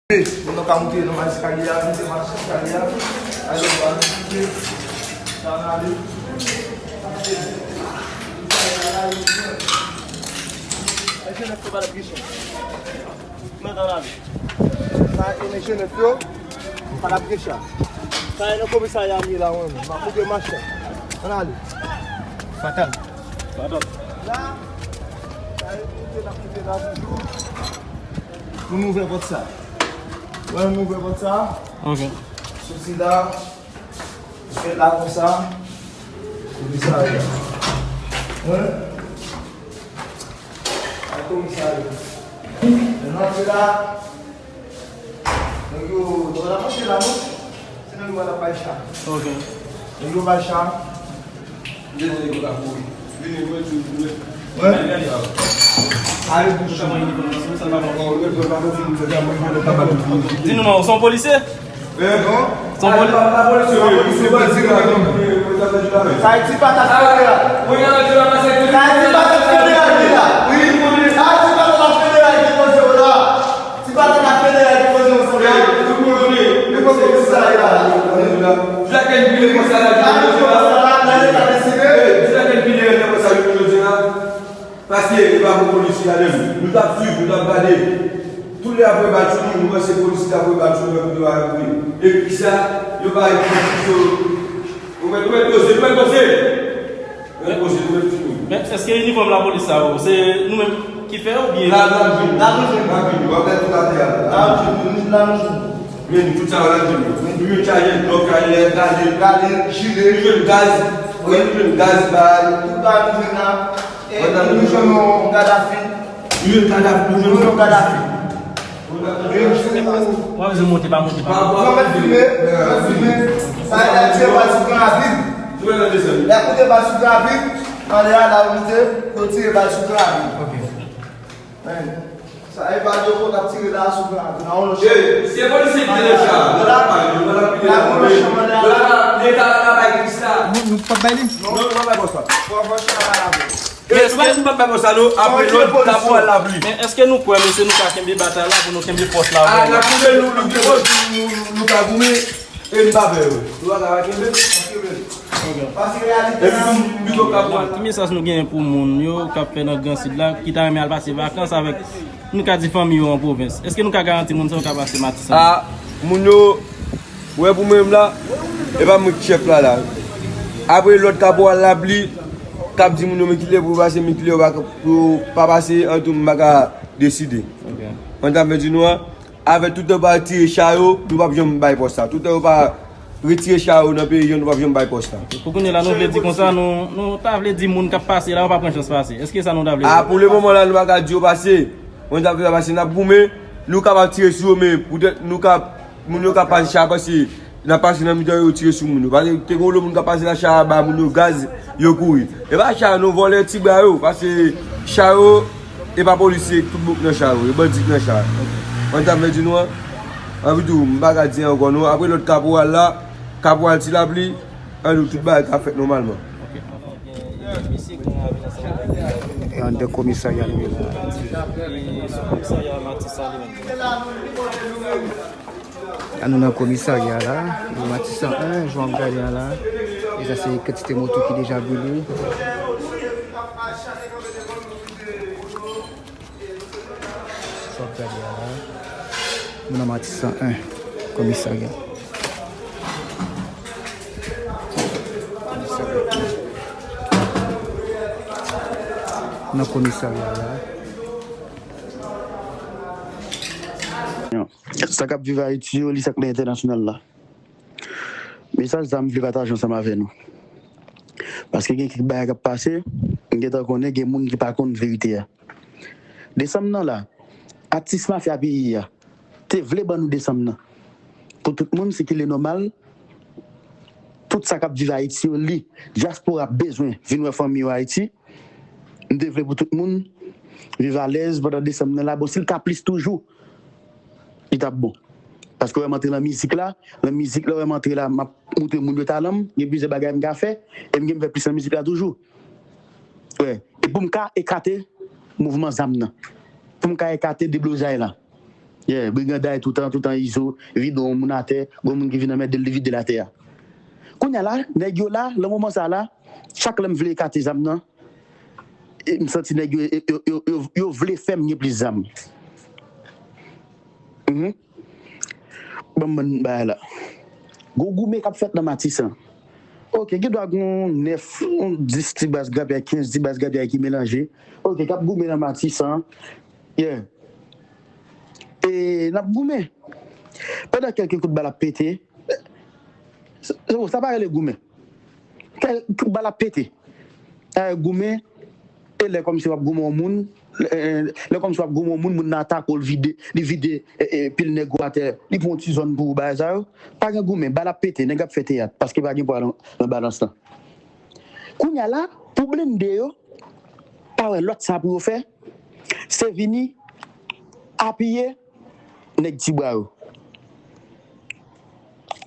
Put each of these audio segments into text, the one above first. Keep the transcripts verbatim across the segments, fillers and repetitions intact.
Pou nou ka monte nan eskalye a, monte mach eskalye a. Ale, nou va monte. Sa n ale. Mesye nèf yo pa t ap gen chan. Mwen nan lari. Sa e mesye nèf yo pa t ap gen chan. Sa e nan komisarya m ye la, mwen menm. M ap monte machin. Ann ale. Fatal. Fatal. La, sa e kote n ap monte la toujou. Pou nou ouvè pòt sa. Wè, nou ouvè pòt sa. Ok. Soti la, fèt la konsa. Komisarya. Wè. Al komisarya. Lè n antre la, nèg yo, nou pa t ap antre la, non. Se nèg yo pa t ap bay chan. Ok. Nèg yo bay chan. Demen nèg yo ka kouri. Vini, mwen di, mwen. Wè. Ale pou chan. Di nou non, ou se yon polisye? Sa e ti patat federal. Sa e ti patat federal ki la. Sa e ti patat federal ki poze yo la. Ti patat federal ki poze yo, sa. Li poze yo sa la. Nan leta deside. Paske e pa pou polisye a menm. Nou t ap swiv, nou t ap gade. Tout lè apre bal sou nou, nou panse polisye t ap voye bal sou nou, epi yo pa voye. Epi sa, yo pa ekri yo. Ou mèt, ou mèt poze, ou mèt poze. Ou mèt poze, ou mèt sou nou. Men, èske inifòm lapolis sa yo, se nou menm ki fè yo oubyen? La, la, vin. La, nou jwenn. La, vin. W ap gade tout atè a. La, nou jwenn. Nou jwenn la, nou jwenn. Men nou tout sa yo la jwenn. Nou jwenn chaje, dòk, chaje, gade, gade, jile. Nou jwenn gaz. Wi, nou jwenn gaz, ba. Tout bagay nou jwenn la. E nou jwenn yon Gaddafi. Nou jwenn Gaddafi, nou jwenn yon Gaddafi. W ap di monte, pa monte, pa monte. Yo mèt filme, yo mèt filme. Sa e lè tire bal sou Gran Ravin. Lè koute bal sou Gran Ravin, anlè a la yo moute, yo tire bal sou Gran Ravin. Ok. Men, sa e bal yo konn ap tire la sou Gran Ravin. Nan yon lòt chan. Se polisye ki te nan chan. Yo la, yo la, yo la, Leta la bay Kris la. Nou, nou p ap bay li? Non, nou p ap bay bòs la. Fò, fò chan la lave. E nou pa di m p ap bay bòs la non, apre lòd kaporal la vle. Men èske nou kwè, mesye, nou ka kenbe batay la pou nou kenbe fòs la? A, n ap goumen, nou, nou, nou, nou, nou ka goumen, e n pa pè, wi. Nou pa ka pa kenbe. Epi tou, nou pito kaporal. Ki mesaj nou genyen pou moun yo k ap fè nan Gran Sid la, ki ta renmen al pase vakans avèk, nou ka di, fanmi yo an pwovens? Èske nou ka garanti moun sa yo ka pase Matisan? A, moun yo, Ou wè pou mwen menm la, e pa mwen ki chèf la la. Apre lòd kaporal la pli, k ap di moun yo men kilè pou yo pase, men kilè yo pa, pou yo pa pase, an tou m pa ka deside. Ok. Mwen ta vle di nou an, avèk toutan yo pa retire cha yo, nou p ap janm bay pòs la. Toutan yo pa retire cha yo nan peyi an, nou p ap janm bay pòs la. Pou kounye a la, nou vle di konsa, nou, nou ta vle di moun k ap pase la, yo pa pran chans pase. Èske sa nou ta vle di? A, pou le moman la, nou pa ka di yo pase. Mwen ta vle pase, n ap goumen, nou kapab tire sou yo, men poutèt nou ka Moun yo ka pase cha, pase, n ap pase nan mitan yo, tire sou moun yo. Paske te gen yon lòt moun k ap pase la, cha a ba moun yo gaz, yo kouri. E pa cha a non, vòlè ti bra yo, pase cha yo, e pa polisye, tout bouk nan cha yo, e bandi k nan cha. Mwen ta vle di nou an, anpi tou, m pa ka di ankò non, apre lòd kaporal la, kaporal Ti Lapli, anpi tou, tout bagay ka fèt nòmalman. E anndan komisarya nou ye la. An nou nan komisarya la, nou Matisan en, jan w ap gade a la, e sa se kantite moto ki deja brile. Jan w ap gade a la, nou nan Matisan en, komisarya. Nan komisarya la. Sa k ap viv Ayiti yo, li sa k nan entènasyonal la. Mesaj sa m vle pataje ansanm avè nou. Paske gen kèk bagay k ap pase, m gentan konnen gen moun ki pa konn verite a. Desanm nan la, atis mafya peyi a te vle ban nou desanm nan. Pou tout moun sikile nòmal, tout sa k ap viv Ayiti yo, li, dyaspora bezwen vin wè fanmi yo Ayiti. M te vle pou tout moun viv alèz pandan desanm nan la. Bon, si l ka plis toujou, li t ap bon. Paske w wè m antre nan mizik la, nan mizik la, w wè m antre la, m ap montre moun yo talan m, gen plizyè bagay m ka fè, e m gen m fè plis nan mizik la toujou. Wè, e pou m ka ekate mouvman zam nan, pou m ka ekate deblozay la. Yeah, briganday toutan, toutan Izo, vide yon moun atè, gon moun ki vin anmède l, li vide l atè a. Kounye a la, nèg yo la, nan moman sa la, chak lè m vle ekate zam nan, e m santi nèg yo, yo, yo, yo, yo vle fè m gen plis zam. Mhm. Ban m bann bagay la. Gon goumen k ap fèt nan Matisan. Ok, gen dwa gon nèf, yon dis ti baz grapyay, kenz ti baz grapyay ki melanje. Ok, k ap goumen nan Matisan. Yeah. E n ap goumen. Pandan kèlke kout bal ap pete, se, se, sa pa rele goumen. Kèlke kout bal ap pete. Sa rele goumen, e lè kòmsi w ap goumen yon moun, lè, lè kòmsi w ap goumen yon moun, moun nan atake w, li vide, li vide, e, e, pil nèg ou atè, li pran yon ti zòn pou ou, bagay sa yo. Pa gen goumen, bal ap pete, nèg ap fè teyat, paske pa gen pwa nan, nan balans lan. Kounye a la, pou blende yo, pa wè lòt sa pou yo fè, se vini apiye nèg Tibwa yo.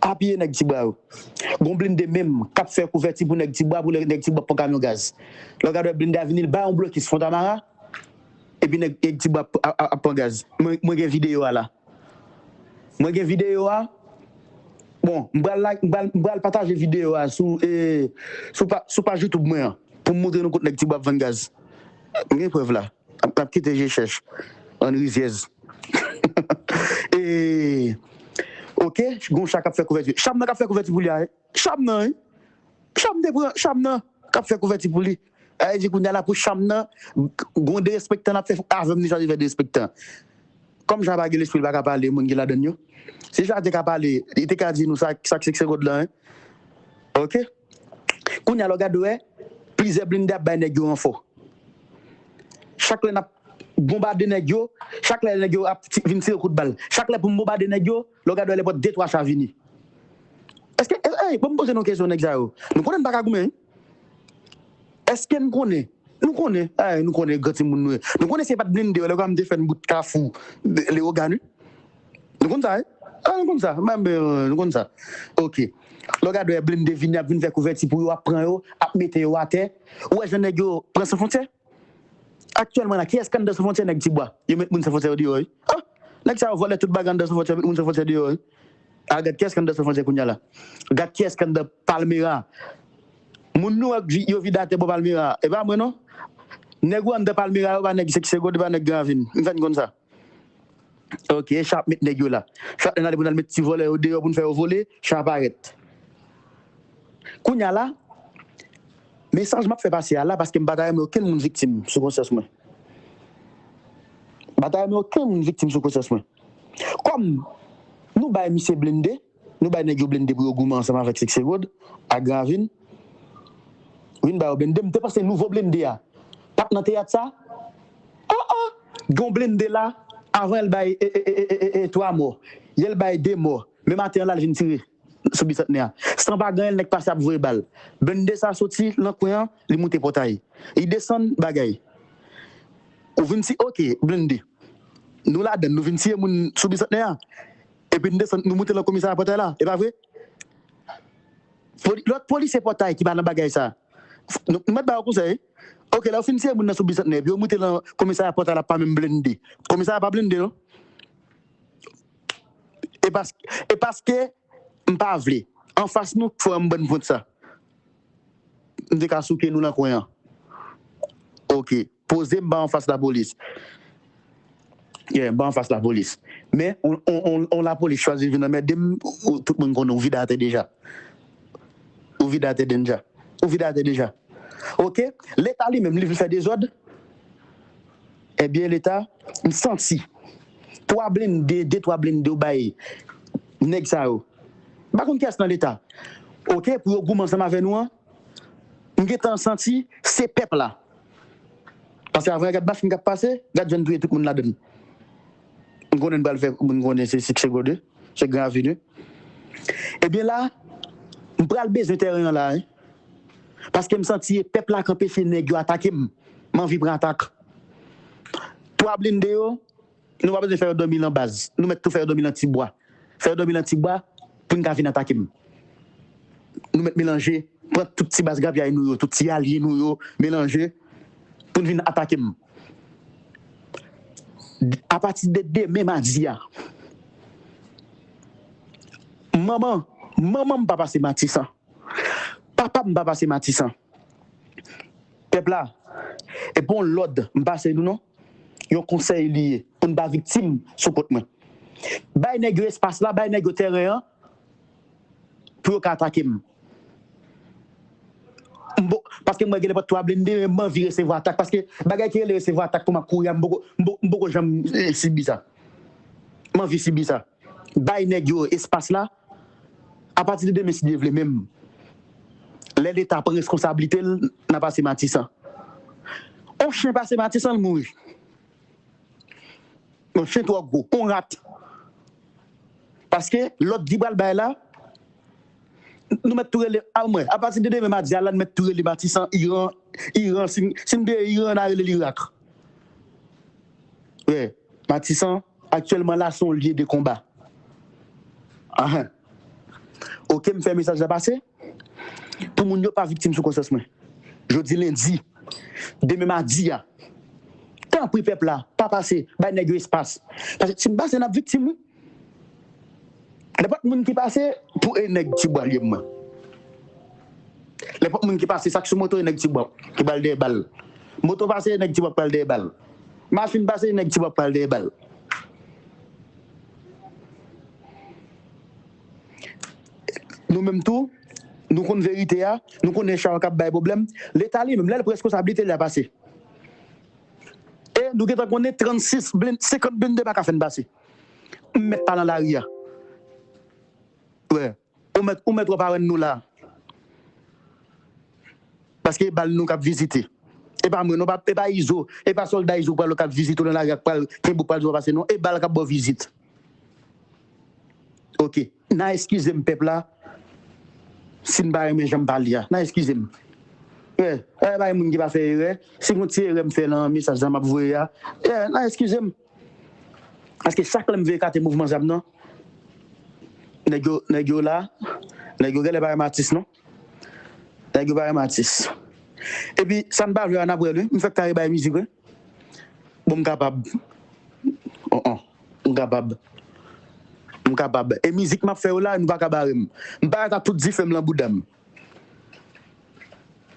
Apiye nèg Tibwa yo. Gon blende menm k ap fè kouvèti pou nèg Tibwa, pou nèg Tibwa pran kamyon gaz. Lè w gade blende a vini, l bay yon blokis Fontamara, epi nèg, nèg Tibwa ap, ap, ap pran gaz. Mwen, mwen gen videyo a la. Mwen gen videyo a. Bon, m pral la, m pral, m pral pataje videyo a sou, e, sou pa, sou paj YouTube mwen an, pou m montre nou kot nèg Tibwa ap vann gaz. M gen prèv la. N ap, n ap kite je chèch. Ann rizyèz. E, ok, gon cha k ap fè kouvèti. Cham nan k ap fè kouvèti pou li a, wi. Cham nan, wi. Cham te pran, cham nan k ap fè kouvèti pou li. Sa vle di kounye a la pou cham nan, gon derespektan l ap fè avè m, li chwazi fè derespektan. Kòm cha pa gen lespri, li pa ka pale, moun ki ladann yo. Si cha te ka pale, li te ka di nou sa, sa k se kòd lan, wi. Ok? Kounye a la w gade wè, plizyè blende ap bay nèg yo ranfò. Chak lè n ap bonbade nèg yo, chak lè nèg yo ap ti, vin tire kout bal. Chak lè pou m bonbade nèg yo, lè w gade wè lè pòt de twa cha vini. Èske, e, e, ban m poze nou kesyon nèg sa yo. Nou konnen n pa ka goumen, wi. Èske n konnen? Nou konnen. Ay, nou konnen gran timoun nou ye. Nou konnen se pa t blende yo, lè w gade m te fè n bout Kafou, Leyogàn, wi. Nou konn sa, wi? A, nou konn sa. Mwen menm, nou konn sa. Ok. Lè w gade wè blende vini, ap vin fè kouvèti pou yo, ap pran yo, ap mete yo atè. Ou wè jan nèg yo pran San Fwontyè? Aktyèlman la, kiyès k anndan San Fwontyè? Nèg Tibwa. Yo met moun San Fwontyè yo deyò, wi. Ah! Nèg sa yo vòlè tout bagay anndan San Fwontyè, met moun San Fwontyè deyò, wi. A, gad kiyès k anndan San Fwontyè kounye a la. Gad kiyès k anndan Palmera. Moun nou wè yo vide atè bò Palmera. E pa mwen non. Nèg ou anndan Palmera yo pa nèg Sèk Segond, e pa nèg Gran Ravin. M fè n konn sa. Ok, cha ap met nèg yo la. Chak lè n ale pou n al met ti vòlè yo deyò pou n fè yo vole, cha parèt. Kounye a la, mesaj m ap fè pase a la, paske m pa ta renmen okenn moun viktim sou konsyans mwen. M pa ta renmen okenn moun viktim sou konsyans mwen. Kòm nou bay misye blende, nou bay nèg yo blende pou yo goumen ansanm avèk Sèk Segond ak Gran Ravin. Vin ba yo blende. M te panse nouvo blende a t ap nan teyat sa. Oh, oh! Gon blende la, avan l bay e, e, e, e, e, e, twa mò. Yè l bay de mò. Men maten an la, l vin tire sou Bisantnè a. San pa ganyen, nèg pase ap voye bal. Blende sa soti nan kwen an, li moute Pòtay. Li desann bagay. Ou vin si, ok, blende. Nou ladann, nou vin tiye moun sou Bisantnè a. Epi n desann, nou moute nan komisarya Pòtay la. E pa vre? Poli-, lòt polisye Pòtay ki pa nan bagay sa. Nou, nou mèt ba yo konsèy. Ok, lè yo fin tiye moun nan sou Bisantnè, epi yo moute nan komisarya Pòtay la pa menm blende. Komisarya pa blende, non. E pas-, e paske m pa vle. Anfas nou, frè m, bann pwent sa. M te ka souke nou nan kwen an. Ok. Poze m ba anfas lapolis. Yeah, m ba anfas lapolis. Men, on, on, on, on lapolis chwazi vin anmède m, ou, tout moun konnen ou vide atè deja. Ou vide atè deja. Ou vide atè deja. Ok? Leta li menm, li vle fè dezòd. Ebyen, Leta, m santi twa blende, de twa blende yo bay nèg sa yo. M pa konn kiyès nan Leta. Ok, pou yo goumen ansanm avè nou an, m gentan santi se pèp la. Paske avan, gad machin k ap pase, gad jan n touye tout moun ladann. M konnen n pral fè, m konnen se Sèk Segond, se Gran Ravin. Ebyen la, m pral bezwen tèren an la, wi. Paske m santi e pèp la k anpeche nèg yo atake m. M anvi pran atak. Twa blende yo, nou pa bezwen fè yo dòmi nan baz. Nou mèt tou fè yo dòmi nan ti bwa. Fè yo dòmi nan ti bwa pou n ka vin atake m. Nou mèt melanje, pran tout ti baz grapyay nou yo, tout ti alye nou yo, melanje pou n vin atake m. Apati de demen madi a, manman, manman m pa pase Matisan. Papa m pa pase Matisan. Pèp la, e pa yon lòd m pase nou non. Yon konsèy li ye pou n pa viktim sou kont mwen. Bay nèg yo espas la, bay nèg yo tèren an pou yo ka atake m. M po- Paske m wè gen nenpòt twa blende, men m anvi resevwa atak. Paske bagay ki rele resevwa atak pou m ap kouri a, m poko, m po- m poko janm eh, sibi sa. M anvi sibi sa. Bay nèg yo espas la. Apati de demen, si Dye vle, menm lè Leta pran reskonsablite l, n a pase Matisan. On chen pase Matisan, l mouri. On chen twò gwo, on rat. Paske lòd ki pral bay la, nou mèt tou rele, a mwen, apati de demen madi a la, nou mèt tou rele Matisan Iran, Iran, si n- si n te Iran, n a rele l Irak. Wè, Matisan, aktyèlman la, se yon lye de konba. Ahan. Oke, m fè mesaj la pase. Pou moun yo pa viktim sou konsyans mwen. Jodi lendi, demen madi a, tanpri pèp la, pa pase, bay nèg yo espas. Paske si m pase, n ap viktim, wi. Nenpòt moun ki pase, pou e nèg Tibwa l ye mwen. Nenpòt moun ki pase, sa k sou moto, e nèg Tibwa ki pral dèyè bal. Moto pase, e nèg Tibwa k pral dèyè bal. Machin pase, e nèg Tibwa k pral dèyè bal. Nou menm tou, nou konn verite a, nou konnen Chawa k ap bay pwoblèm. Leta li menm, lè l pran reskonsablite, l a pase. E nou gentan konnen trannsis blende, senkant blende pa ka fè n pase. M mèt pa nan lari a. Wè, ou mèt, ou mèt wè parenn nou la. Paske e bal nou k ap vizite. E pa mwen, non, pa, e pa Izo, e pa sòlda Izo pral k ap vizite w nan lari a, k pral kenbe w, pral di w pa pase, non. E bal k ap ba w vizit. Oke. N a eskize m, pèp la, si n pa renmen jan m pale a. N a eskize m. Wè, wè, pa gen moun ki pa fè erè. Si gon ti erè m fè nan mesaj la m ap voye a, wè, n a eskize m. Paske chak lè m vin ekate mouvman zam nan, nèg yo, nèg yo la, nèg yo genlè pa renmen atis non. Nèg yo pa renmen atis. Epi, sa n pa vle a, n ap wè l, wi. M fèk kare bay mizik, wi. Bon, m kapab. Oh, oh. M kapab. M kapab. E mizik m ap fè yo la, nou pa ka bare m. M parèt ak tout dife m lan bouda m.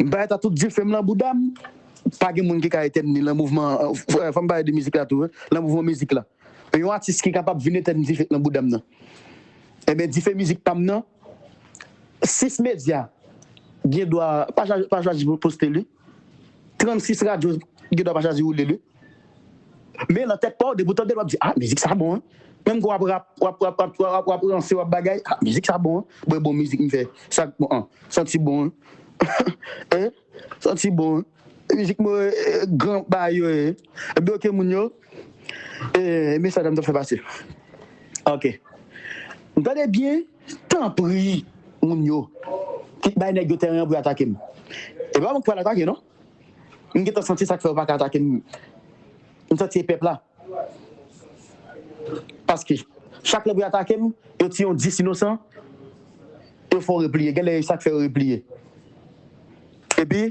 M parèt ak tout dife m lan bouda m. Pa gen moun ki ka etèn li lan mouvman, euh, fò m pale de mizik la tou, wi. Lan mouvman mizik la. Yon atis ki kapab vin etèn dife k lan bouda m nan. Ebyen, dife mizik pa m nan, sis medya gen dwa pa chwazi, pa chwazi pou poste li. Trannsis radyo gen dwa pa chwazi woule li. Men lan tèt pa w, depi w tande l, w ap di, ah, mizik sa bon, hein. Menm ke w ap rap, w ap, w ap, w ap, w ap, w ap ranse, w ap bagay, ah, mizik sa bon, hein. Bon, bon mizik m fè. Sa k bon, hein. Santi bon, hein. Eh? Santi bon, hein. Mizik mwen, eh, gran bagay yo ye. Ebyen, oke, moun yo. Eh, mesaj la m t ap fè pase. Oke. M tande byen, tanpri, moun yo. Kit bay nèg yo tèren an pou yo atake m. E pa mwen ki pral atake, non. M gentan santi sa k fè yo pa ka atake m. M santi e pèp la. Paske, chak lè pou yo atake m, yo tiye yon dis inosan, yo fè w repliye. Genlè e sa k fè yo repliye. Epi,